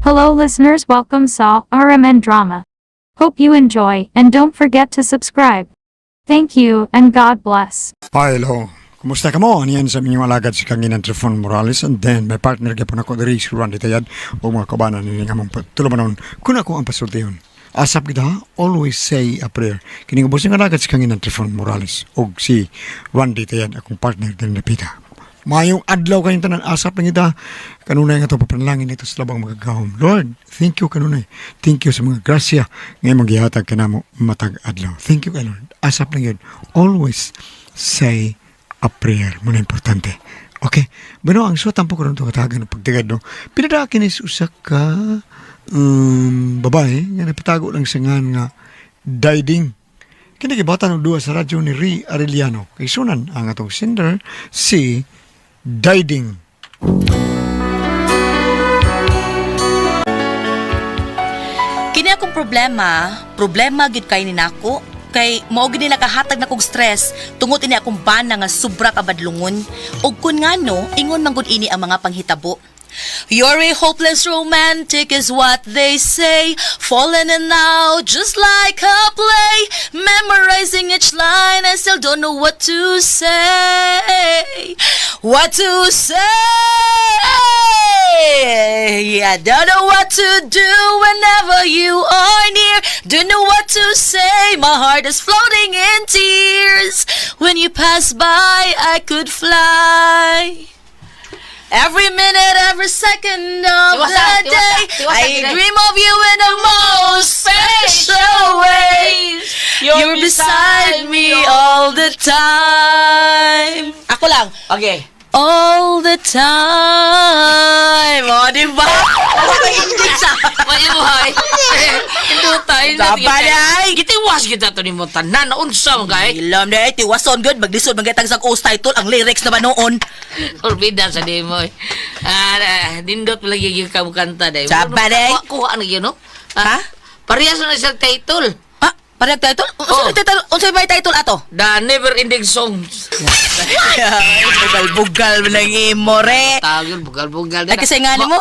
Hello listeners, welcome sa RMN Drama. Hope you enjoy and don't forget to subscribe. Thank you and God bless. Hi, hello. Kumusta ka mo? Niyan sa inyong alagad si Kanginan Trifon Morales and then my partner gyapon ako diri si Randy Tayad o mga kabanan ni nga mong tulumanon kun ako ang pasultihon. Asap kita ha? Always say a prayer. Kini ubos nga alagad si Kanginan Trifon Morales og si Randy Tayad akong partner din napita. Mayong adlaw kayong tanan, asap lang kita. Kanunay nga ito papanalangin ito sa labang magagahom. Lord, thank you kanunay. Thank you sa mga grasya nga imong gihatag kanamo matag adlaw. Thank you kay Lord. Asap lang yun. Always say a prayer. Muna importante. Okay. Bueno, ang suwat tampo ko rin ito katagan ng pagtigad, no? Pinadakin is usa ka babae nga napatago lang sa ngan nga Diding. Kini gibatan og duha sa radyo ni Ri Arellano. Kay sunan ang atong sender si Diding. Kini akong problema, problema gid kay ni nako kay mao gid ni nakahatag na kog stress tungod ini akong bana nga sobra ka badlungon ug kun ngano ingon man gud ini ang mga panghitabo. You're a hopeless romantic is what they say. Falling in now just like a play. Memorizing each line, I still don't know what to say. What to say. I don't know what to do whenever you are near. Don't know what to say. My heart is floating in tears. When you pass by, I could fly. Every minute, every second of Tiwasa, the tiwasa, day, tiwasa, I Ginay. Dream of you in the most special ways. You're beside me all the time. Ako lang. Okay. All the time. O, di ba? Hindi sa... Maibuhay. Hindi tayo. Tama na, ay. Gitiwas kita to ni mo tanan. Unsa man kay? Ilam na eh, tiwason good. Maglisod, magitang sa host title. Ang lyrics naman noon. Orbida sa di mo. Ah, nindot lagi yung kamukanta day. Tama na, eh. Kuha, kuha na yun, no? Ha? Parehas na siya title. Ah, parang title? Unsa Oh. may title? Unsa may title ato? The Never Ending Songs. Bugal-bugal mo lang imo, re. Tawag yun, bugal-bugal. Ay, kasi nga ni mo?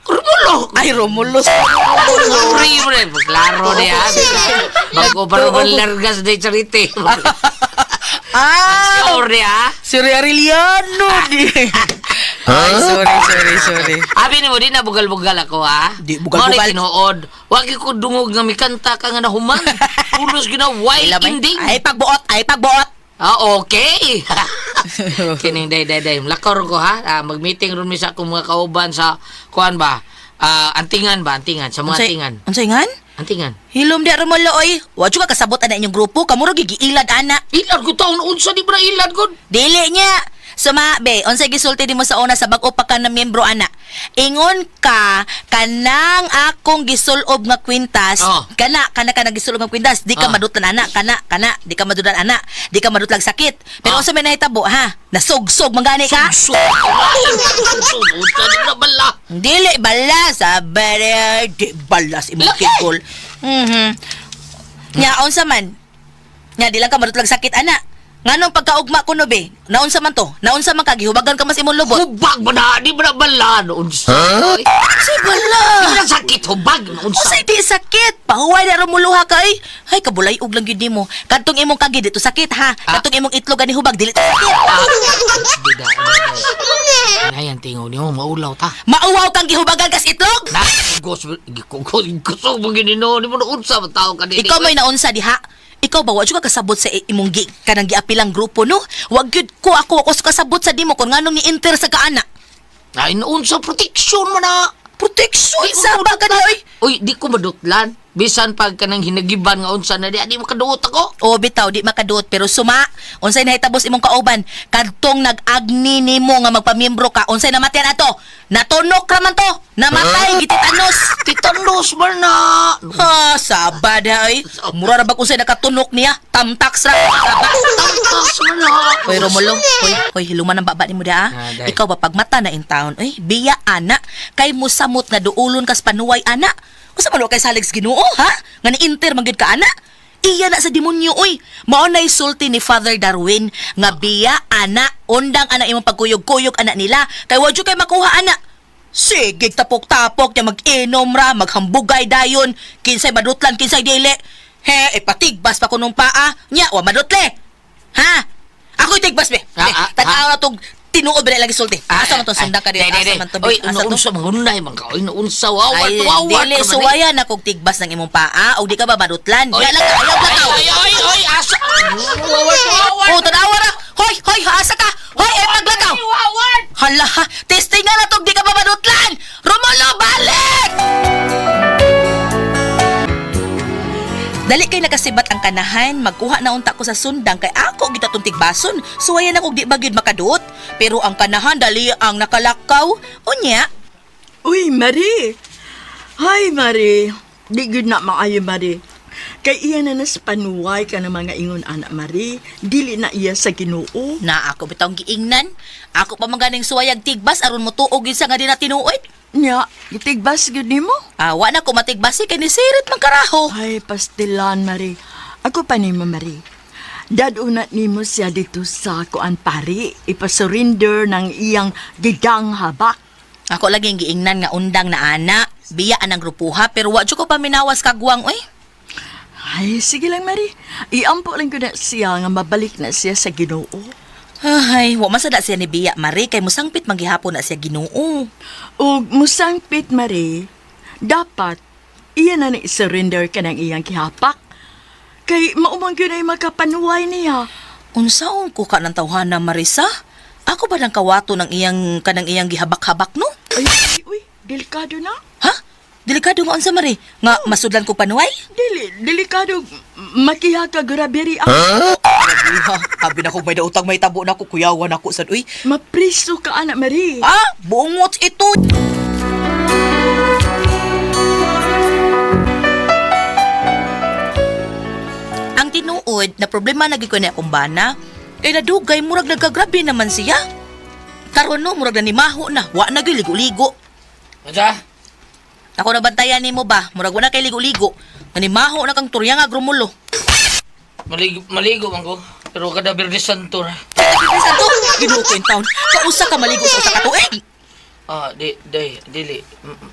Romulo! Ay, Romulus. Sorry mo rin. Klaro niya. Bago pa rin largas de charity. Ah! Sorry ah. Si Arellano. Di. Ay, sorry, sorry, sorry. Abi ni mo di na bugal-bugal ako ha. Di, bugal-bugal. Mao ni tinuod. Wag ko dungog nga mikanta ka nga nahuman. Pulos gina wild ending. Ay, pagbuot, ay, pagbuot. Ah, okay. Kining day day day. Lakor ko ha. Ah, mag-meeting ron mi sa akong mga kauban sa kuan ba? Ah, antingan ba? Antingan sa mga antingan. Unsay ngan? Antingan. Hilom di Romulo oy. Wa jud ka kasabot ana inyong grupo, kamuro gigiilad ana. Ilad ko taon unsa di ba na ilad ko? Dili niya. Suma, be, unsay gisulti nimo sa una sa bag-o pa ka na miyembro ana. Ingon ka kanang akong gisulob nga kwintas, Oh. kana kana ka gisulob nga kwintas, di ka Oh. madutlan ana, kana kana di ka madutlan ana, di ka madutlag sakit. Pero Oh. unsa may nahitabo ha? Nasugsog man gani ka? Sugsug. Sugsug. Unsa di na bala? Dili bala sabi di balas imong Laki! kigol. Nya unsa man? Nya di lang ka madutlag sakit ana. Nganong pagkaugma kuno be? Naunsa man to? Naunsa man ka gihubagan ka mas imong lubot? Hubag ba na? Di ba na bala? Unsa? Huh? Unsay bala? Di ba na sakit hubag? Unsa? Unsay di sakit? Pahuway na rumuluha ka ay. Ay kabulay og lang gyud nimo. Kadtong imong kagi dito sakit ha. Ah. Kadtong imong itlog ani hubag dili to sakit. Di da. Ayan, tingaw niyo, maulaw ta. Mauwaw kang gihubagan kas itlog. Na, gos, gusog mo ginino, di mo na unsa, tao ka din. Ikaw may naunsa diha. Ikaw ba wa jud ka kasabot sa imong gi kanang giapilang grupo no? Wa gyud ko ako ako sa kasabot sa dimo kon nganong ni-enter sa kaana. Ay, naunsa, protection mo na. Protection Di mo sa ba ka madutlan. oy? Uy, di ko madutlan. Bisan pag kanang hinagiban nga unsa na di, di mo kaduot ako. O bitaw di makaduot pero suma unsay nahitabos imong kauban kadtong nag-agni nimo nga magpamiyembro ka unsay namatayan ato? Natunok ra man to. Namatay gititanos. Titanos man na. Ha, sabad ha, oy. Mura ra bag unsay nakatunok niya. Tamtax ra. Saba. Tamtas man na. Hoy Romulo, hoy, hoy hiluman ang baba nimo da. Ah, day. Ikaw ba pagmata na in town, oy, biya ana kay musamot nga duulon kas panuway ana. Unsa man wa kay salig sa Ginoo, ha? Nga ni-enter man gyud ka ana. Iya na sa demonyo oy. Mao nay sulti ni Father Darwin nga biya ana undang ana imong pagkuyog-kuyog ana nila kay wa jud kay makuha ana. Sige, tapok-tapok niya mag-inom ra, maghambugay dayon. Kinsay madutlan, kinsay dili. He, ipatigbas pa ko nung paa. Nya, wa madutle. Ha? Ako'y tigbas, be. Ah, Be, ah, tanaw na tong tinuod ba lagi sulti. Asa man tong sundang ka dito? Day, day, Asa day. man to? Oy, Asa to? naunsa mangunday man ka. Oy, naunsa wawat Ay, wawat. dili suwaya na kog tigbas ng imong paa og di ka ba madutlan. Oy. Nya lang ka, ayaw Ay, ka. ay, ay, ay, asa. Wawat wawat. Oh, tanawa ra. Hoy, hoy, asa ka? Hoy, ay paglakaw. Wawat. Hala, ha, testing nga na tog di ka ba madutlan. Romulo, balik! Dali kay nakasibat ang kanahan, magkuha na unta ko sa sundang kay ako gid atong tigbason. Suwayan ako di ba gyud makaduot. Pero ang kanahan dali ang nakalakaw. Unya, Uy, Marie! Hi, Marie! Di gud na maayo, Marie. Kay iya na nas panuway ka ng mga ingon anak, Marie. Dili na iya sa Ginoo. na ako bitawng giingnan. Ako pa man ganing suwayag tigbas aron mo tuog sa nga di na tinuod. Nya, gitigbas gud nimo? Awa na ko matigbasi kay ni sirit man karaho. Ay, pastilan, Marie. Ako pa nimo, Marie. Daduna nimo siya dito sa kuan pari. Ipasurrender ng iyang gidang habak. Ako lagi ang giingnan nga undang na ana. Biya anang grupuha pero wa jud ko paminawas kagwang oy. Ay, sige lang, Marie. Iampo lang ko na siya nga mabalik na siya sa Ginoo. Ay, wa man sada siya ni Biya Marie kay musangpit manggihapon na siya Ginoo. Ug musangpit, Marie, dapat iya na ni surrender ka ng iyang kihapak. Kay maumang yun ay makapanuway niya. Unsaon ko ka ng tawhana Marisa? Ako ba nang kawato ng iyang kanang iyang gihabak-habak no? Ay, ay, uy, delikado na. Ha? Delikado nga unsa Marie? Nga masudlan ko panuway? Dili, delikado makiha ka graberi ah. Grabe ha. Abi na ko may dautang may tabo na ko kuyawan ako sad uy. Mapriso ka, anak Marie. Ah, bungot ito. Ang tinuod na problema na gyud ko ni akong bana, kay nadugay murag nagkagrabe naman siya. Karon no, murag na nimaho na, wa na gyud ligo-ligo. Unsa? Ako nabantayan nimo ba, murag wa na kay ligo-ligo. Nanimaho na kang turya nga grumulo. Maligo, maligo man ko. Pero kada Biyernes Santo na. Santo, Ginoo ko in town. Kausa ka maligo sa usa ka tuig. Ah, di, di, dili.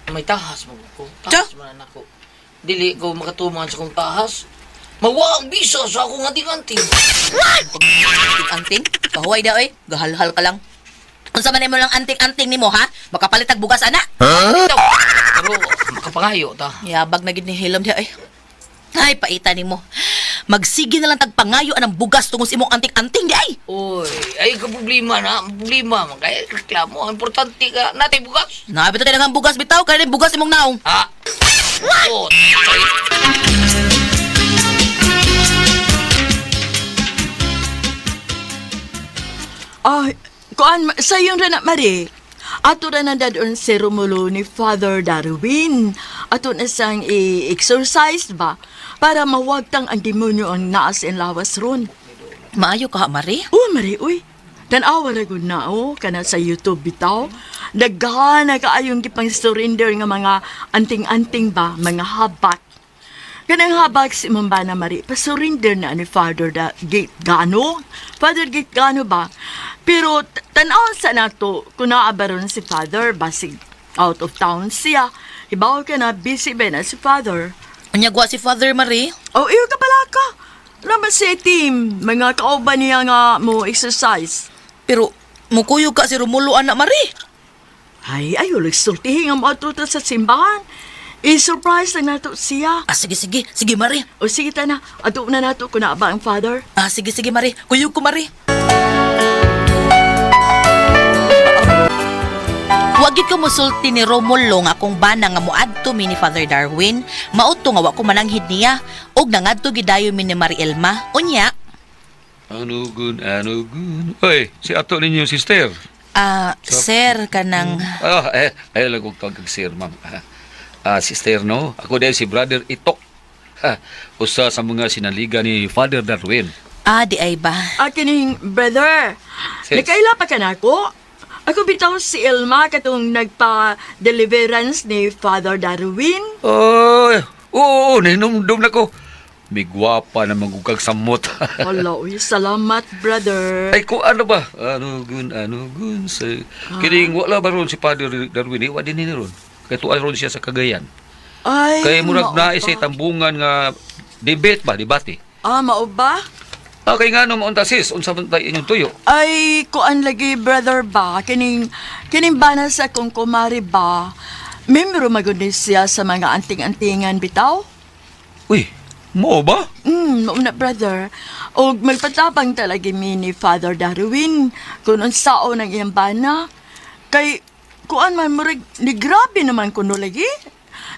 May tahas mo ko. Tahas man na ako. Dili ko makatuman sa kong tahas. Mawa ang bisa sa akong anting-anting. Anting-anting? Kahuway da oy, gahalhal ka lang. Unsa man nimo lang anting-anting nimo ha? Makapalit og bugas ana. Pero makapangayo ta. Yabag na gid ni hilom diha ay. Ay, paita nimo. Magsige na lang tagpangayo anang bugas tungod sa imong anting-anting di ay. Uy, ay ka problema na. Problema man kay reklamo. Ang importante ka natay bugas. Nabi to kay bugas bitaw kay nang bugas imong naong. Ha? Oh, sorry. Ay, kuan, sayon ra na, Marie. Ato ra na dadon si Romulo ni Father Darwin. Ato na siyang i-exercise ba para mawagtang ang demonyo ang naas in lawas ron. Maayo ka ha, Marie. Oh, Marie, uy. Tanawa ra gud na oh, kana sa YouTube bitaw. Daghan na kaayong gipang surrender nga mga anting-anting ba, mga habak. Kanang habak si Mamba na Marie, pa-surrender na ni Father da Gate Gano. Father Gate Gano ba? Pero tanaw sa nato, kung naabaron si Father, basig out of town siya. Ibaw ka na, busy ba na si Father? Unya gwa si Father Marie. Oh, iyo ka pala ka. Naman si team, mga kauban niya nga mo exercise. Pero mukuyog ka si Romulo anak Marie. Ay, ayaw, nagsultihin ang mga tuta sa simbahan. I-surprise na nato siya. Ah, sige sige, sige Marie. O sige ta na, ato na nato kung ba ang father. Ah, sige sige Marie. Kuyog ko Marie. Wa gid ko mosulti ni Romulo nga akong bana nga moadto mi ni Father Darwin, mao to nga wa ko mananghid niya ug nangadto gidayon mi ni Marie Elma. Unya, Anugun, anugun. Oy, si ato ninyo, sister. ah, sir kanang Ah, eh, ay lang kong tawag kag sir, ma'am. Ah, sister, no? Ako dahil si Brother Itok. Ha, usa sa mga sinaliga ni Father Darwin. ah di ay ba. Akining brother, Sis. nakaila pa ka na ako? Ako bitaw si Elma katong nagpa-deliverance ni Father Darwin. Oy, oo, nahinumdum na ko. Migwapa na magugag samot. Hala, uy, salamat, brother. Ay, kung ano ba? Ano gun, ano gun sa... Kining wala ba ron si Father Darwin? Eh, wa din ni ron. Kay tuwa ron siya sa Cagayan. Ay, Kay murag mao na ba? isa tambungan nga debate ba, debate. Ah, mao ba? Ah, kay ngano maunta sis, unsa man tay inyong tuyo? Ay, kuan lagi, brother ba? Kining, kining bana sa kong kumari ba? Membro magud ni siya sa mga anting-antingan bitaw? Uy, mo ba? Mao na, brother. Og magpatabang talaga mi ni Father Darwin kung unsaon ang iyang bana. Kay kuan man murag ni grabe naman kuno lagi.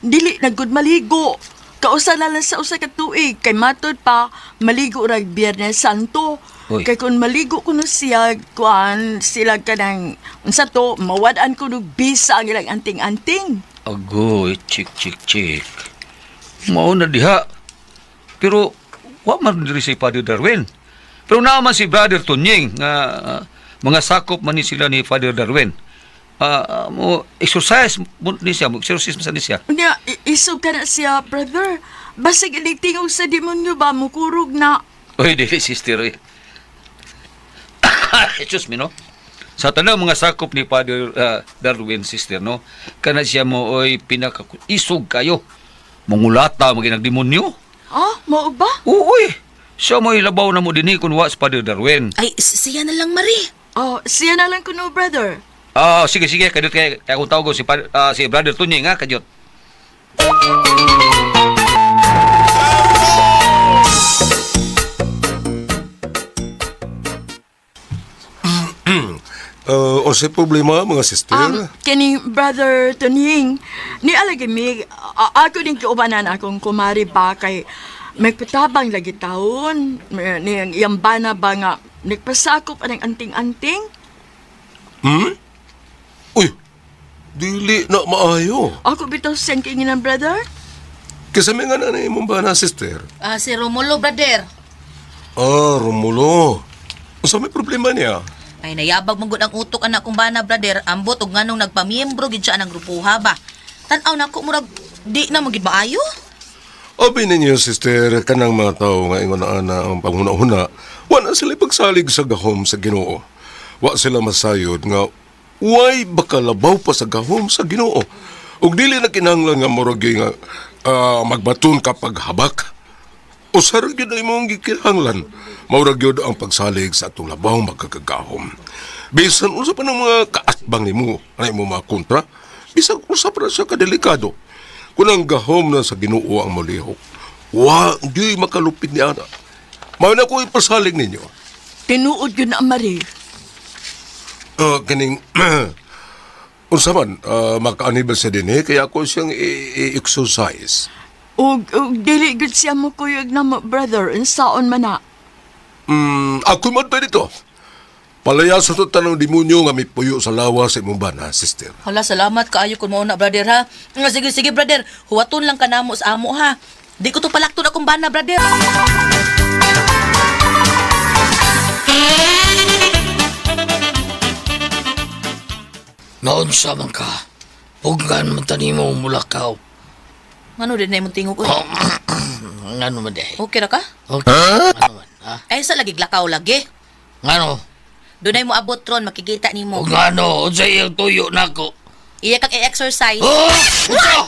Dili na gud maligo. Kausa na lang sa usa ka tuig kay matod pa maligo ra Biyernes Santo. Uy. Kay kung maligo kuno siya kuan sila kanang unsa to mawad-an kuno bisa ang ilang anting-anting. Agoy, chik chik chik. Mao na diha. Pero wa man diri si Father Darwin. Pero naa man si Brother Tunying nga mga sakop man ni sila ni Father Darwin. Mo exercise mo ni siya, mo exercise man sa ni siya. Unya, isog ka na siya, brother. Basig iligtingog sa demonyo ba, mukurog na. Oy, dili sister. Oy. Excuse me, no? Sa tanang mga sakop ni Father Darwin, sister, no? Kana siya mo, oy, pinaka isog kayo. Mangulata, maging demonyo. Ah, mao ba? Oo, oy. Siya mo ilabaw na mo dinhi kun wa si Father Darwin. Ay, siya na lang, Marie. Oh, siya na lang kuno, brother. Ah, sige sige, kadiyot kay kay akong tawag si si Brother Tunying ha, kadiyot. O sa problema, mga sister? Kining brother Tuning, ni alagi mi, ako din kiubanan akong kumari ba kay magpatabang lagi taon, ni ang iyang bana ba nga, nagpasakop anang anting-anting. Uy, dili na maayo. Ako bitaw siyang kinginan, brother. Kasi may nga na imong bana, sister. Ah, si Romulo, brother. Ah, Romulo. Unsa may problema niya? Ay, nayabag man gud ang utok anak kong bana, brother. Ambot og nganong nagpamiyembro gid siya anang grupuha ba. Tan-aw nako murag di na man gid maayo. Abi ninyo, sister, kanang mga tao nga ingon na ana ang panghuna-huna, wa na sila pagsalig sa gahom sa Ginoo. Wa sila masayod nga way bakalabaw pa sa gahom sa Ginoo. Ug dili na kinahanglan nga murag nga magbaton ka paghabak. Usa ra gyud ang imong gikinahanglan. Mao ra gyud ang pagsalig sa atong labaw magkakagahom. Bisan unsa pa ng mga kaatbang nimo, anay mo mga kontra, bisan usa pa na siya kadelikado. Kung ang gahom na sa Ginoo ang molihok, wa di makalupit ni ana. Mao na ko ipasalig ninyo. Tinuod yun na, Marie. Kining unsa man makaanibal sa dinhi kaya ako siyang i-exercise. Og dili gud siya mo kuyog na mo, brother, unsaon man na. Ako man pa dito. Palaya sa to tanong demonyo nga mipuyo sa lawa sa imong bana, sister. Hala, salamat kaayo kun mao na, brother ha. Nga, sige sige, brother. Huwaton lang kanamo sa amo ha. Di ko to palakton akong bana, brother. Naunsa man ka. Puggan man tanimo mulakaw. Ngano din na imong tingog oy? Ngano man day? Okay ra ka? Okay. Ngano man? Ha? Ay sa lagi glakaw lagi. Ngano? Dunay mo abot ron makikita nimo. O ngano? Unsa iyang tuyo nako? Iya kang i-exercise. Oh! Unsa?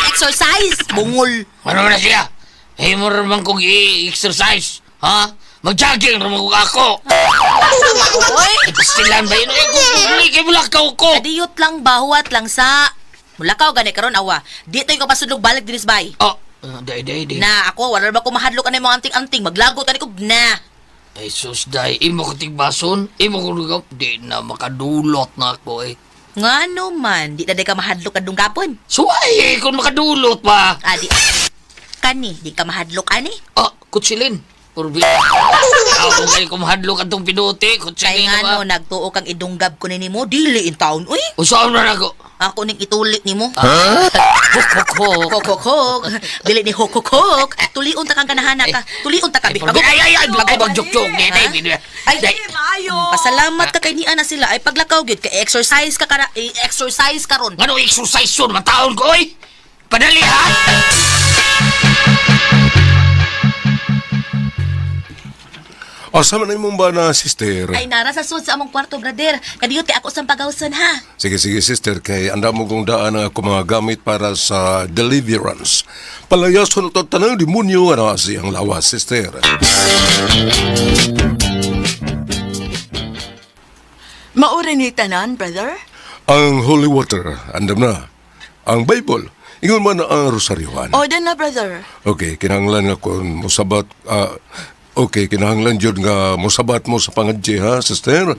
Exercise! Bungol. Ano man na siya? Himo ra man kong i-exercise. Ha? Mag-jogging ra man kong ako. Oy! Ay, pastilan ba yun? Ay, kung kay mulakaw ko. Kadiyot lang ba, huwat lang sa. Mulakaw gani karon awa. Di tayo kapasudlog balik dinis bay. Oh, day, day, day. Na ako wala ba ko mahadlok anay mga anting-anting maglago tani ko na. Ay, sus, day. Imo ko tigbason. Imo ko lugaw. Di na makadulot na ako eh. Ngano man, di na day ka mahadlok kadung gapon. So, ay, kung makadulot pa. Ah, di kani, di ka mahadlok ani. Ah, kutsilin. Purbi. Ako kayo kumahadlok atong pinuti. Kay Kutsilin na ngano ba? nagtuo kang idunggab ko ni nimo, dili in taon uy. Usaan na nako. Ako ning itulit nimo. Hok, hok, hok. Hok hok hok. Dili ni hok hok hok. Tulion ta kang kanahana ka. Tulion ta ka. Ay, purbi. Ay, ay, ay. Ako mag-joke-joke. Ha? Ay, Ay, pasalamat ka kay niana sila ay paglakaw gyud kay exercise ka kara exercise karon. Ngano exercise yun? Mataon ko, oy! Padali, ha? Asa man imong bana, sister? Ay, nara sa sud sa among kwarto, brother. Kadiyo ti ako sang pagawsan, ha? Sige, sige, sister, kay anda mo kong daan ang ako mga gamit para sa deliverance. Palayason ito tanang demonyo nga naa siyang lawas, sister. Maura ni tanan, brother. Ang holy water, andam na. Ang Bible, ingon man na ang rosaryohan. Order na, brother. Okay, kinahanglan nga kung mosabat, okay, kinahanglan jud nga mosabat mo sa pangadji ha, sister.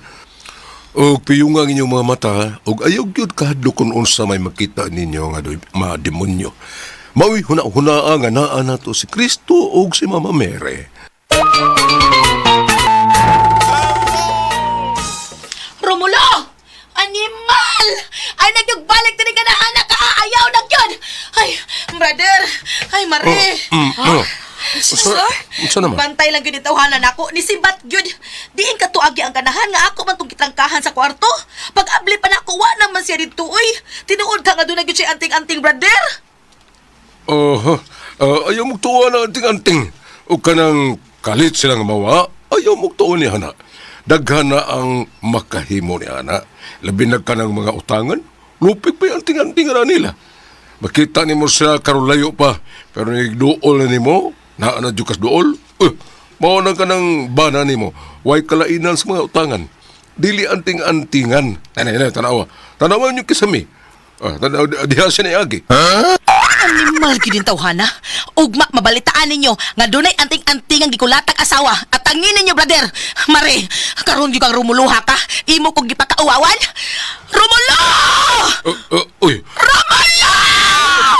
Og piyunga ang inyong mga mata, og ayaw gyud kahadlok kung unsa may makita ninyo nga mga demonyo. Mao'y huna-hunaa nga naa nato si Kristo og si Mama Mary. Romulo! Animal! Ay, nagyugbalik diri ka na, anak! Ah, ayaw na gyud! Ay, brother! Ay, Mare! Oh. Sister? Unsa naman? Bantay lang gyud itawhanan nako ni sibat gyud. Diin ka tuagi ang kanahan nga ako man tong gitrangkahan sa kwarto. Pag abli pa nako wa naman siya didto oy. Tinuod ka nga doon na gyud siya anting-anting, brother. Oh, ayaw mo tuwa na anting-anting. O kanang kalit silang mawa, ayaw mo tuwa ni Hana. Daghan na ang makahimo ni Hana. Labi na kanang mga utangan, lupik pa yung anting-anting na nila. Makita ni mo sila karon layo pa, pero nigduol na nimo, naa na dyan kas duol. Mao na kanang bana nimo, way kalainan sa mga utangan. Dili anting-antingan. Tanay, tanay, tanawa. Tanawa niyo kisami. Ah, tanawa, diha siya ni Agi. Animal gyud yung tawhana. Ugma mabalitaan ninyo nga dunay anting-anting ang gikulatag asawa at angin ninyo, brother. Mare, karon gyud kang rumuluha ka. Imo kog gipakauwawan. Rumulo! Uy, Rumulo!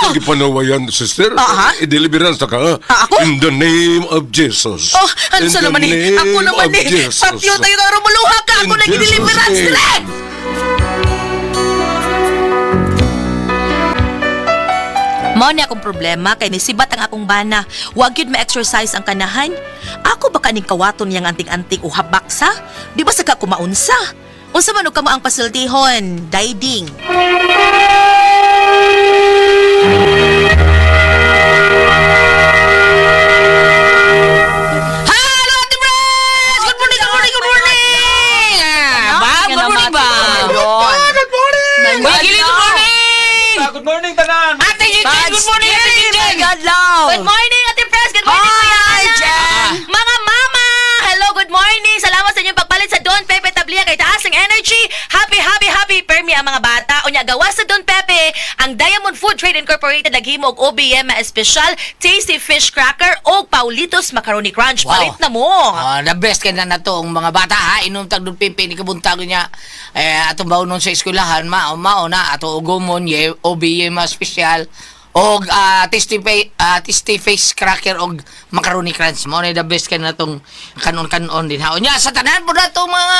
Gipanawayan, sister. Aha. I-deliverance na ka. Ha? Ah, ako? In the name of Jesus. Oh, ano In sa the naman eh? name Ako naman of eh. Jesus. Patyo tayo kang rumuluha ka. Ako In na Jesus' gideliverance name. direct. Mao ni akong problema kay nisibat ang akong bana. Wa gyud ma-exercise ang kanahan. Ako ba kaning kawaton niyang anting-anting o habak sa? Di ba sa ka kumaunsa? Unsa man og kamo ang pasiltihon, diding. Hello, Ate Pres! Good morning, good morning, good morning! Ah, Bam, good morning, Bam! Good morning! Kuya Gili, good morning! Good morning, tanan! Ate Jinjin, good morning, Ate Jinjin! Good morning, Ate Pres! Good morning, Kuya Hi, Alan! Jen! Mga mama! Hello, good morning! Salamat sa inyong pagpalit sa Don Pepe Tablia kay taas ng energy. Happy, happy, happy permi ang mga bata. Unya, gawa sa Don Pepe, ang Diamond Food Trade Incorporated naghimo og OBM espesyal Tasty Fish Cracker o Paulitos Macaroni Crunch. Wow. Palit na mo! Ah, the best kay na nato ang mga bata ha. Inom tag Don Pepe ni kabuntag niya. Eh, atong baunon sa eskwelahan mao mao na ato ugumon ye OBM espesyal og tasty face cracker og macaroni crunch mao na the best kay na tong kanon-kanon din ha. Unya sa tanan po nato mga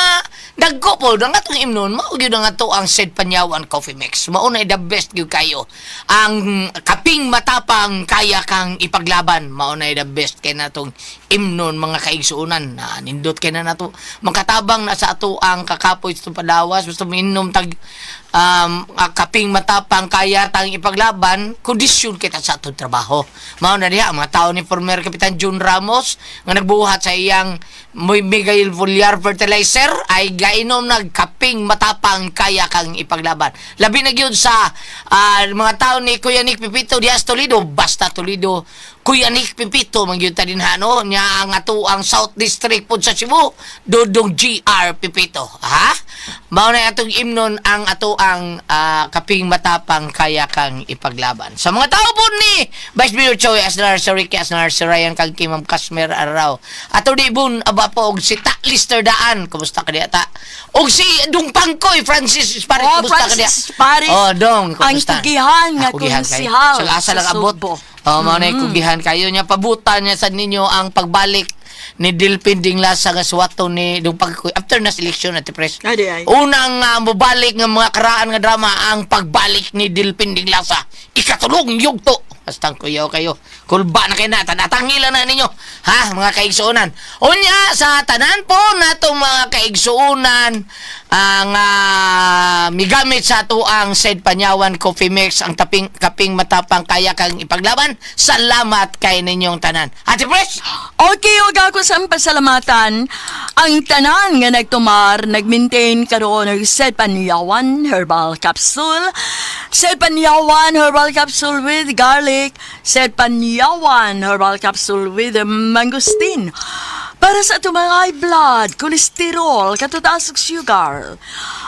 dagko po ang atong imnon mao gyud ang ato ang Sid Panyawan Coffee Mix. Mao na the best gyud kayo. Ang kaping matapang kaya kang ipaglaban mao na the best kay natong imnon mga kaigsuonan na nindot kay na nato makatabang na sa ato ang kakapoy sa padawas basta minom tag kaping matapang kaya tang ipaglaban kondisyon kita sa atong trabaho mao na diha ang mga tao ni former Kapitan June Ramos nga nagbuhat sa iyang Miguel Villar Fertilizer ay gainom nag kaping matapang kaya kang ipaglaban labi na gyud sa mga tao ni Kuya Nick Pipito dias Toledo basta Toledo Kuya Nick Pipito man gyud ta din ha no nya ang ato ang South District pod sa Cebu Dodong GR Pipito ha mao na atong imnon ang ato ang kaping matapang kaya kang ipaglaban sa mga tao po ni Vice Mayor Choy Asnar si Ricky Asnar si Ryan kag kay Ma'am Kasmer Arao ato di bun aba po og si Ta Lister Daan kumusta ka diha ta og si Dung Pangkoy Francis Paris Oh, kumusta ka diha Francis Paris. oh dong Ang kumusta kugihan nga Ah, kugihan kayo. konsihal Sa asa sa lang abot Sugbo. Oh, mao na kugihan kayo niya pabutan niya sa ninyo ang pagbalik ni Delphin Dinglasa nga suwato ni Dung Pangkoy after na selection at press. Adi ay. Unang mobalik nga mga karaan nga drama ang pagbalik ni Delphin Dinglasa. Ikatulong yugto. Basta ang kuyaw kayo. Kulba na kayo na. Tanatangila na ninyo. Ha, mga kaigsuonan. Unya, sa tanan po natong mga kaigsuonan, ang migamit sa ato ang Said Panyawan Coffee Mix, ang taping, kaping matapang kaya kang ipaglaban. Salamat kay ninyong tanan. Ate Pres! Okay, og ako sa pasalamatan ang tanan nga nagtumar, nagmaintain karon og Said Panyawan Herbal Capsule. Said Panyawan Herbal Capsule with garlic, Said Panyawan Herbal Capsule with mangosteen. Para sa atong mga high blood, kolesterol, katutaas og sugar.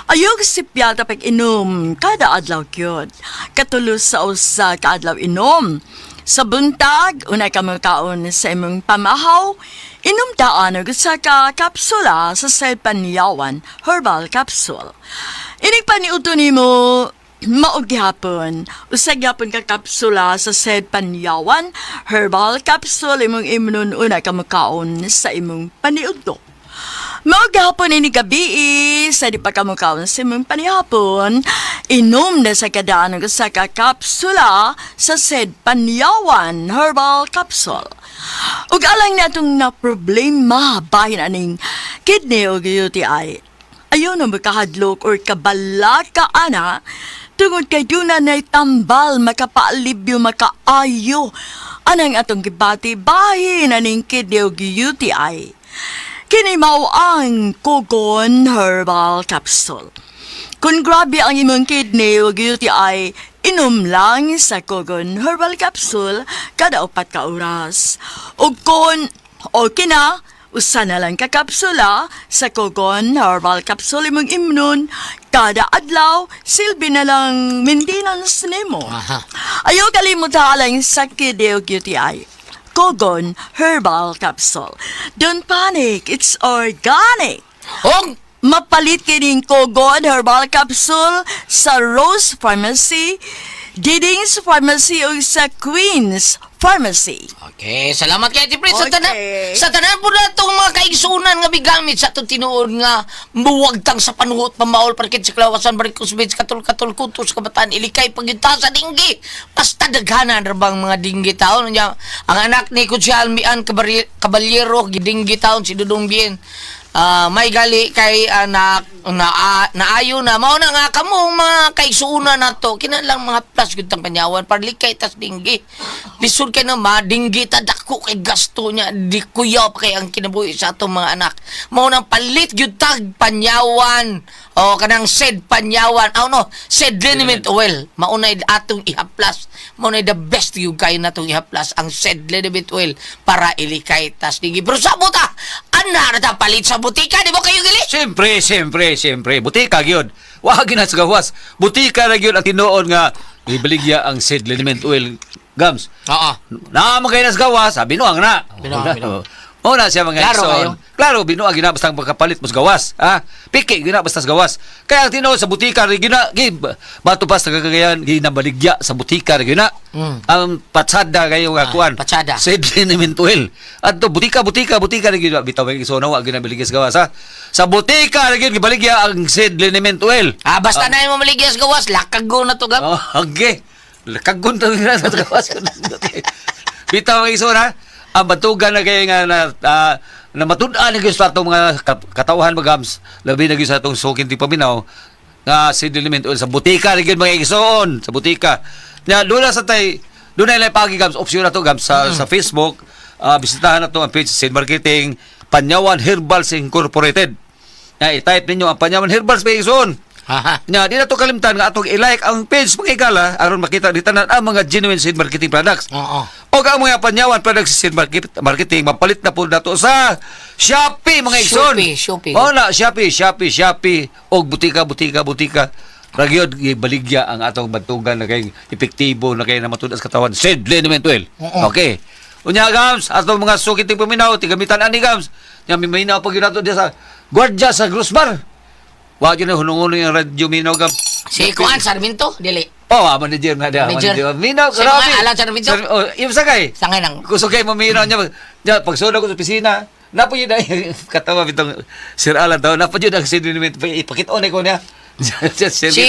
Ayog sipyata pag-inom kada adlaw gyud. Katulos sa usa ka adlaw inom. Sa buntag, una ka makaon sa imong pamahaw, inom daan og usa ka kapsula sa Panyawan Herbal Capsule. Inig paniudto nimo mao gihapon, usa gyapon ka kapsula sa said Panyawan Herbal Capsule imong imnon una ka makaon sa imong paniudto. Mao gihapon ini gabi sa di pa ka mukaon sa imong panihapon, inom na sa kadaan og usa ka kapsula sa said Panyawan Herbal Capsule. Ug alang natong na problema bahin aning kidney o UTI. Ayaw na makahadlok or kabalaka ana tungod kay duna nay tambal makapaalibyo makaayo anang atong gibati bahin aning kidney o UTI. Kini mao ang Kogon Herbal Capsule. Kung grabe ang imong kidney o UTI, inom lang sa Kogon Herbal Capsule kada 4 ka oras. O kung okay na, usa na lang ka kapsula sa Kogon Herbal Capsule imong imnon kada adlaw, silbi na lang maintenance nimo. Aha. Ayaw kalimot lang sa kidney o UTI. Kogon Herbal Capsule. Don't panic, it's organic. Og Mapalit kining Kogon Herbal Capsule sa Rose Pharmacy, Diding's Pharmacy o sa Queen's Pharmacy. Okay, salamat kay Ate Pres. Sa tanan, Okay. sa tanan po na itong mga kaigsunan nga bigamit sa itong tinuod nga buwagtang sa panuhot, pamaol, parkit sa klawasan, barikos, bits, katol-katol, kutos, kabataan, ilikay, pagyunta sa dinggi. Basta daghanan rabang mga dinggi taon. Nya, ang anak ni Kutsi Almian Caballero, gidinggi taon, si Dudong Bien. Ah, may gali kay anak na, naayo na mao na nga kamo mga kaigsuonan nato kinahanglan mga plus gud tang Panyawan para likay tas dinggi. Lisod kay na madinggi ta, dako kay gasto niya, di kuyaw pa kay ang kinabuhi sa atong mga anak. Mao nang palit gyud tag Panyawan o kanang said Panyawan, oh no, said liniment oil. Mao na atong ihaplas, mao na the best gyud kayo natong ihaplas ang said liniment oil para ilikay tas dinggi. Pero sabot ah, ana ra ta palit sa butika, di mo kayo gili. Siyempre, siyempre, siyempre. Butika gyud. Wa gyud na sa gawas. Butika ra gyud ang tinuod nga ibaligya ang seed liniment oil, gams. Oo. Naa man kayo na sa gawas, ah, binuang na. Binuang, binuang. Mao na siya mga Klaro igsoon. kayo. Klaro, binuang gina basta ang pagkapalit mo sa gawas. Ha? Piki gina basta sa gawas. Kaya ang tinuod sa butika rin gina, gi, bato pa sa kagagayan, ginabaligya sa butika rin gina. Ang patsada kayo nga Ah, kuan. patsada. Seed liniment oil. Adto butika, butika, butika rin gina. Bitaw mga igsoon, wa ginabaligya sa gawas ha. Sa butika rin gina gibaligya ang seed liniment oil. Ah, basta na yung mamaligya sa gawas, lakago na to gam. Oh, okay. Kagun to na sa gawas. Bitaw mga igsoon ha. Ang batugan na kayo nga na, na matud-an na gyud sa atong mga katawhan magams. Labi na gyud sa atong sukin ti paminaw nga seed liniment oil sa butika rin gyud mga igsoon, sa butika. Nya doon na sa tay doon na ilay pagi gams option na to gams sa Facebook. Bisitahan na to ang page sa Seed Marketing Panyawan Herbals Incorporated. Nya i-type ninyo ang Panyawan Herbals mga igsoon. Aha. Nya, di na to kalimtan nga atong i-like ang page mga igala aron makita di tanan ang mga genuine seed marketing products. Oo. O ang mga Panyawan products sa seed marketing mapalit na po nato sa Shopee mga igsoon. Shopee, Shopee. Oo na, Shopee, Shopee, Shopee og butika, butika, butika. Ragyod gibaligya ang atong bantugan na kay epektibo na kay na matud sa katawan. Seed liniment oil. Oo. Okay. Unya gams, atong mga sukit ting paminaw, tigamitan ani gams. Nya may minaw pag yun nato diya sa gwardiya sa Grossbar. Wa gyud na hunong-hunong yung radyo minaw gams. Si Kuan Sarmiento, dili. Oh, manager na dia. Manager. Manager. Minaw, Si grabe. mga Alan Sarmiento? Oh, yung sakay. Sangay nang. Gusto kayo maminaw niya. Niya, pagsunod ko sa opisina, napo yun ay katawa bitong Sir Alan daw, napo yun ang sinimit, ipakita ko niya. Si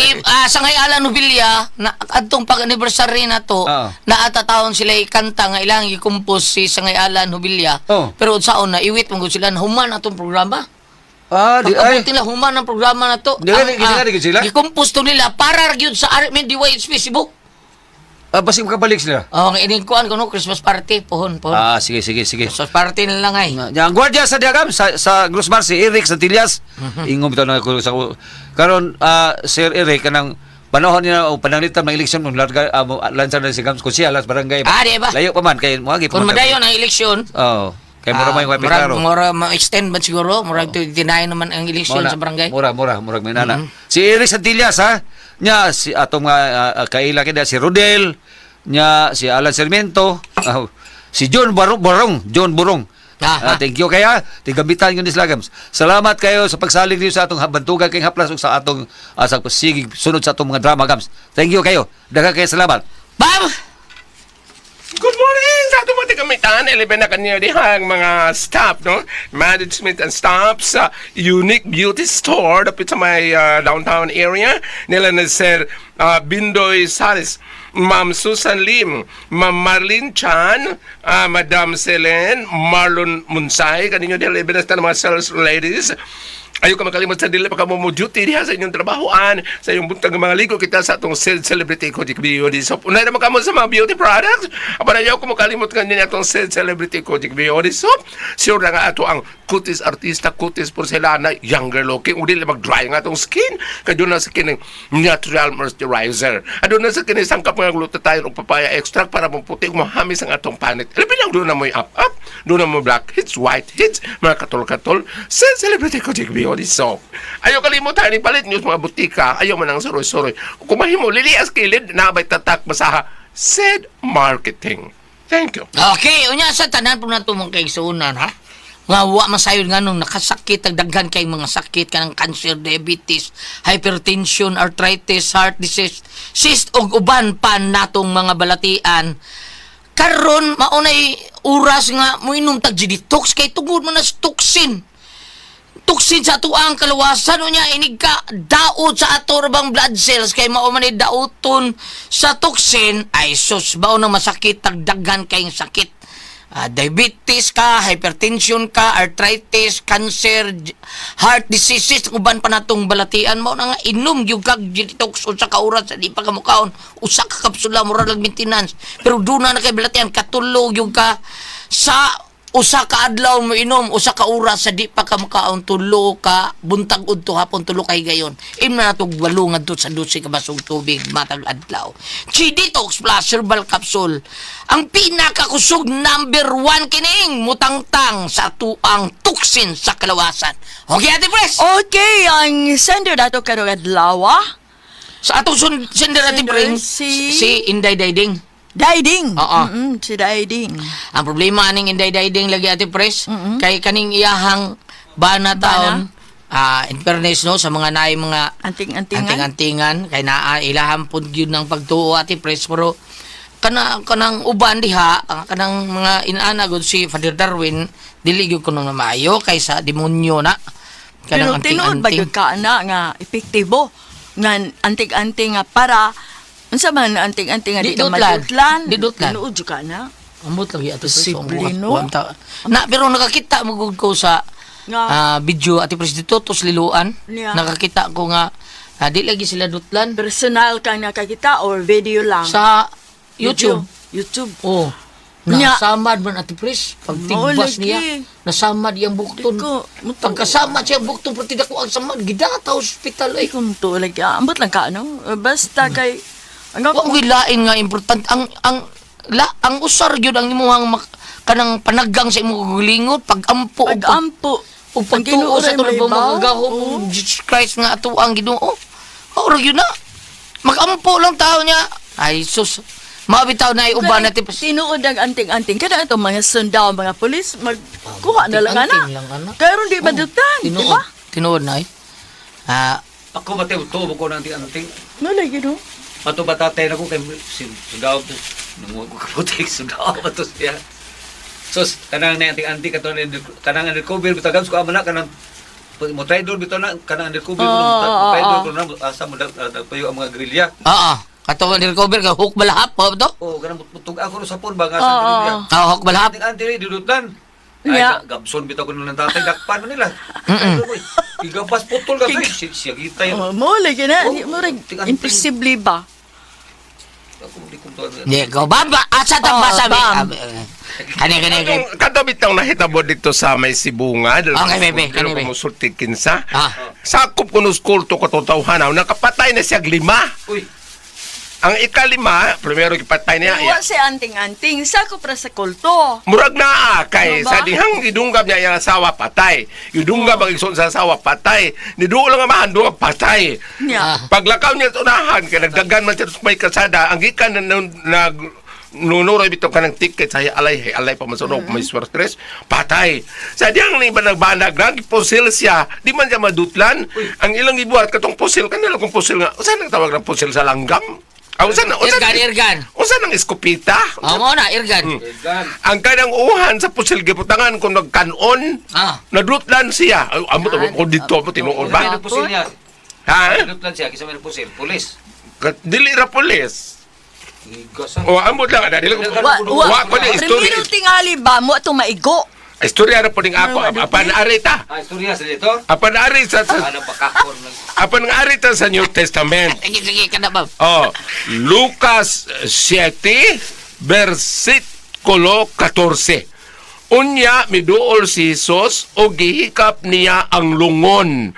Sangay Alan Ubilla na adtong pag-anniversary na to, Oo. naatatawon sila kanta nga ilang i-compose si Sangay Alan Hubilya. Oo. Pero unsaon na iwit mo gud sila na human atong programa. Ah, di ay. Pag-abot nila human ang programa na to. Di ay, di sila? Gi-compose to nila para ra gyud sa RMN DYHP Cebu. Ah, basig makabalik sila. Oh, ang ining kuan kuno Christmas party pohon pohon. Ah, sige, sige, sige. Christmas party na lang ay. Nga, ang gwardiya sa Diagam sa Grossmar si Eric Santillas. Ingom bitaw na ko sa karon Sir Eric kanang panahon niya o pananglitan mga eleksyon mo larga mo lansa na si Gams kung siya las barangay. Ah, di ba? Layo pa man kay mo Kung madayon ang eleksyon, Oh, kay mura may murag, way klaro. mura ma-extend ba siguro? Murag 29 naman ang eleksyon Mao na, sa barangay. Mura, mura, murag may nana. Si Eric Santillas ha. Nya si atong mga kaila kida si Rodel, nya si Alan Sarmiento, si John Barong, Barong, John Burong. Aha. Ah, thank you kaya tigamitan yun Lagams. Salamat kayo sa pagsalig niyo sa atong bantugan kay haplas ug sa atong sa sige sunod sa atong mga drama gams. Thank you kayo. Daghang kayo salamat. Bam! Good morning sa atong mga tigamitan. 11 na kanya dihang mga staff, no? Management and staff sa Unique Beauty Store dapit sa may downtown area. Nila na Sir Bindoy Salis, Ma'am Susan Lim, Ma'am Marlene Chan, Madam Selene, Marlon Munsay, kaninyo dihang 11 na sa mga sales ladies. Ayaw ka makalimot sa dili pa ka mo duty diha sa inyong trabahoan, sa inyong buntag nga mga ligo kita sa atong celebrity Kojic Beauty Soap. Unay naman kamo sa mga beauty products. Apan ayaw ko makalimot kanina atong celebrity Kojic Beauty Soap. Sure na nga ato ang kutis artista, kutis porcelana, younger looking. Udi lang mag-dry nga atong skin. Kaya na sa kining natural moisturizer. Aduna na sa kining sangkap nga glutathione o papaya extract para maputi ug mahamis ang atong panit. Labi lang doon na mo'y up-up, doon na mo black hits, white hits, mga katol-katol sa celebrity Kojic Beauty Soap. Ayaw kalimutan, ipalit niyo sa mga butika, ayaw man ang suroy-suroy. Kung mahimo, lilias kilid, nabay tatak masaha, said marketing. Thank you. Okay, unya sa tanan po na tumong kay sunan ha. Nga wa masayod nga nung nakasakit ang daghan kay mga sakit kanang cancer, diabetes, hypertension, arthritis, heart disease, cyst ug uban pa natong mga balatian. Karon maunay oras nga moinom tag detox kay tungod man na sa toxin. Toxin sa atuang kalawasan unya inig ka daot sa ato ra bang blood cells kay mao man ni dauton sa toxin ay sus bao nang masakit tagdagan kayong sakit. Diabetes ka, hypertension ka, arthritis, cancer, heart diseases, uban pa natong balatian mo na nga inom gyud kag detox usa ka oras sa di pa ka mukaon, usa ka kapsula mura lang maintenance. Pero duna na kay balatian katulo gyud ka sa usa ka adlaw mo inom, usa ka oras sa di pa ka mukaon, tulo ka buntag udto hapon tulo kay gayon. Im na natog walo ngadto sa 12 ka basong tubig matag adlaw. Chi Detox Plus Herbal Capsule ang pinakakusog number 1 kining mutangtang sa tuang toxin sa kalawasan. Okay, Ate Pres. Okay, ang sender dato karong adlaw. Sa atong sender Ate Sender, Pres, si Inday Dayding. Daiding. Oo. Si Daiding. Ang problema aning Inday Dayding lagi Ate Pres, kay kaning iyahang bana taon, in fairness no sa mga naay mga Anting-antingan. anting-antingan kay naa ilahang pud gyud ng pagtuo Ate Pres pero kana kanang uban diha ang kanang mga inaana gud si Father Darwin dili gyud kuno na maayo kaysa demonyo na Pero kanang tinuod ba anting-anting gyud ka na nga epektibo nga anting-anting nga para unsa man anting-anting nga Di di ka dutlan. madutlan. Di dutlan. Tinuod jud ka na. Ambot lagi Ate Pres. Posible, Ang no? Na pero nakakita mo gud ko sa Nga. video Ate Pres dito tos liluan. Yeah. Nakakita ko nga di lagi sila dutlan Personal kang nakakita or video lang? sa YouTube. Video. YouTube. Oh. Nya. Nasamad man Ate Pres pagtigbas Mao niya. lagi. Nasamad iyang bukton. Di ko, muto. Pagkasamad siya bukton pero tidak ko ang samad gidata hospital ay. Ay, kung tulag ka, ambot lang ka, no? Basta kay... Ang Wa mo lain nga importante ang la ang usar gyud ang imuhang kanang panaggang sa imong kaugalingon pagampo og Pag-ampo. ug pagtuo sa tulad ba makagahom Jesus Christ nga ato ang Ginoo. Ora gyud na. Magampo lang tao niya. Ay sus. Mabitaw na ay uban natin. Tinuod ang anting-anting. Kada itong mga sundao, mga polis, magkuha na lang, ana. Anting-anting lang, ana. Kaya ron di madutan, di Tinuod. ba? Tinuod na eh. Ako Mateo, tubo ko ng anting-anting. No, lagi, no? Ato batatay na ko kay si sudaw to. Nungo ko kaputik sudaw ba to siya. Sus, kanang na anting-anting kato ni kanang undercover bitagam ko amana kanang Mo traidor bitaw na kanang undercover ko mo traidor ko na asa mo nagpayo ang mga guerrilla. Oo. Kato undercover ka hook balahap po to. Oh, kanang mutug ako no sapon ba nga sa guerrilla. Ah, hook balahap. Anting anting dudutlan. Ay, gabson bitaw ko nung tatay dakpan man nila. Igapas putol ka kay siya kita Oh, mo lagi na, Oh, di mo rag ting-anting. imposible ba? Ako di ko to. Di ko baba asa ta Oh, basa bam. Kani kani kani. Katong kato bitang nahitabo dito sa may Sibunga. Okay, bebe, kani, Dili be. ko musulti kinsa. Ah. Sakop ko no school to katotawhanaw. Nakapatay na siya lima. Uy, Ang ikalima, primero gipatay niya. Wa si anting-anting, sako pra sa kulto. Murag naa kay Ano ba? sa dihang gidunggab niya iyang asawa patay. Gidunggab ang igsoon sa asawa patay. Niduol ang amahan duha patay. Nya. Ah. Paglakaw niya sa unahan kay nagdagan man siya sa may kasada, ang gikan na nag nunuroy bitaw kanang ticket sa alay hey, alay pa man sa may swertres patay sa diyang ni banag-banag nagpusil siya di man siya madutlan ang ilang gibuhat katong pusil kanila kung pusil nga usa nang tawag ng pusil sa langgam ah usa na usa Irgan, irgan. usa nang eskopita Oh, mo na irgan. Egan. Ang kanang uhan sa pusil giputangan kung nagkanon, Ah. nadutlan siya. Ay, amo to ko dito mo tinuod Ba? ba? Pusil niya. Ha? Dudutlan siya kisa may pusil. Pulis. Dili ra pulis. Igasan. O amot lang ana dili ko. Wa, wa, Wa ko ni istorya. Primero tingali ba mo atong maigo? Istorya ra po ning ako apan arita. Ah, istorya sa dito. Apan ari sa Ano bakakon lang. apan nga arita sa New Testament. Sige sige kana ba. Oh, Lucas 7 versikulo 14. Unya miduol si Jesus og gihikap niya ang lungon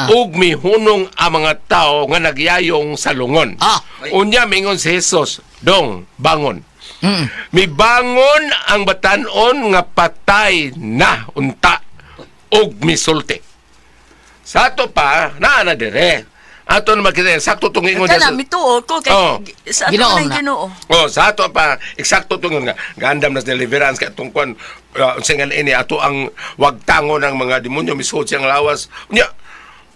ug mihunong ang mga tao nga nagyayong sa lungon. Unya mingon si Jesus, "Dong, bangon." Mibangon ang batan-on nga patay na unta ug misulti. Sa ato pa, naa na dire. Ato na makita, sakto tong ingon Kana niya sa- mituo ko kay Oh. sa ato Ginoo nang na. Ginoo. Oh, sa ato pa eksakto tong nga gandam na sa deliverance kay atong kwan unsa nga ini ato ang wagtango ng mga demonyo misuot siyang lawas. Unya,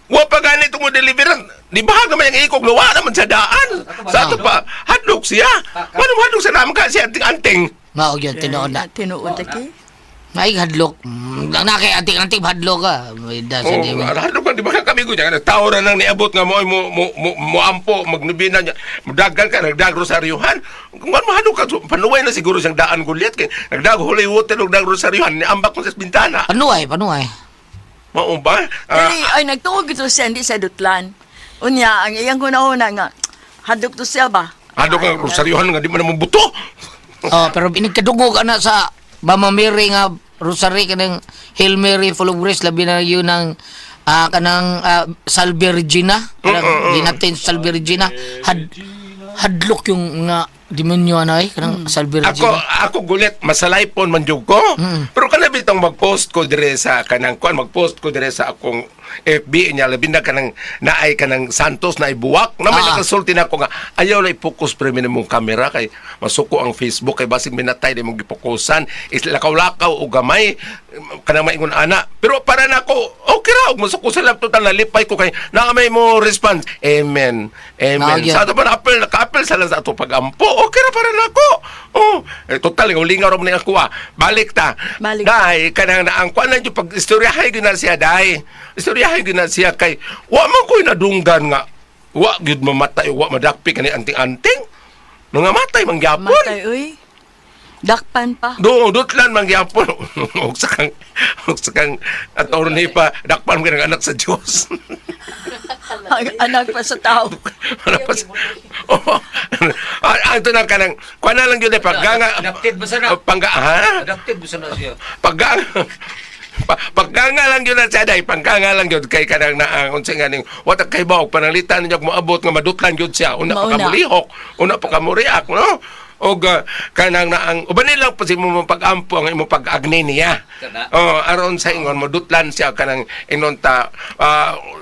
wa pa gani tong deliverance. Di ba nga may ang ikog luwa naman sa daan. Sa ato pa hadlok siya. Manong hadlok sa naman ka siya anting-anting. Mao gyud tinuod na. Tinuod lagi. May hadlok. Lang na kay anting-anting hadlok ka. May da sa Oh, di. hadlok man di ba kami ko niya tao ra nang niabot nga mo mo mo, mo, mo ampo magnubina niya. Mudagan ka nagdag rosaryuhan. Kung ano mahadlok ka panuway na siguro siyang daan gulyat kay nagdag holy water ug dag rosaryuhan niambak mo sa bintana. Panuay, panuay. Mao ba? Ah, Dili ay nagtuog ito siya hindi sa dutlan. Unya ang iyang hunahuna nga hadlok to siya ba? Ano kang rosaryuhan nga di man mo buto? Oh, pero inigkadungog ana sa Mama Mary nga rosary kanang Hail Mary full of grace labi na yun ang kanang Salve Regina kanang ginatin Salve Regina hadlok yung nga demonyo ana eh kanang Salve Ako Regina. ako gulit masalaypon man jud ko. Pero kana bitong mag-post ko dire sa kanang kuan mag-post ko dire sa akong FB niya labi na kanang naay kanang Santos na ibuwak na may nakasulti na ako nga ayaw na i-focus pre mong kamera kay masuko ang Facebook kay basig minatay di mong gipokusan lakaw-lakaw o gamay kanang maingon ana pero para nako okay ra og masuko sa laptop total nalipay ko kay naa may mo response amen amen Mao gyud. sa ato pa na-appeal naka-appeal sa lang sa ato pagampo okay ra para nako oh eh, total nga ulingaw ra man ni ako ah balik ta Balik. Dai kanang naang kuan na jud pag istoryahay gyud na siya dai istoryahay gyud na siya kay wa man ko'y nadunggan nga wa gyud mamatay wa madakpi kani anting-anting nangamatay man gyapon Matay uy. Dakpan pa. Do, dutlan man gyapon. Og sa kang og sa kang attorney pa dakpan man kanang anak sa Dios. Ang anak pa sa tao. Ano pa sa- Oh. Ah, ito na kanang kuan na lang gyud eh pagga Adapted ba sana? Pangga ha? Adapted ba sana siya? Pagga pagkanga lang yun na siya day pagkanga lang yun kay kanang naang unsa nga ning wata kay baog pananglitan ninyo kung moabot nga madutlan yun siya una pa ka Mauna. mulihok una pa ka muriak no og kanang naang uban lang po si mo pag-ampo ang imong pag-agni niya Kana. oh aron sa ingon madutlan siya kanang inon ta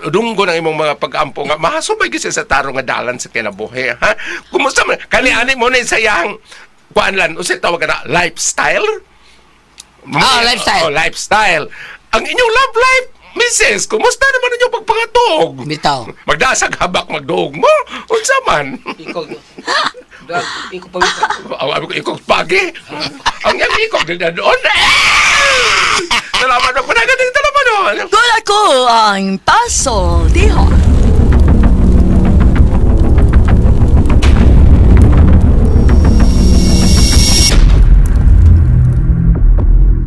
dunggo ng imong mga pag-ampo nga mahasubay gyud siya sa tarong nga dalan sa kinabuhi ha kumusta man kani ani mo na sayang kuan lan unsay tawag na lifestyle. Lifestyle. Oh, lifestyle. Ang inyong love life, Mrs., kumusta naman inyong pagpangatog? Bitaw. Magdasag habak magduog mo? Unsa man? Ikaw. Dag, ikaw pa bitaw. Ang abi ko, ikaw pagi. Ang iyang ikaw, na doon. Salamat ako na ganito naman, oh. Dihon. Kung ako ang Paso Dihon.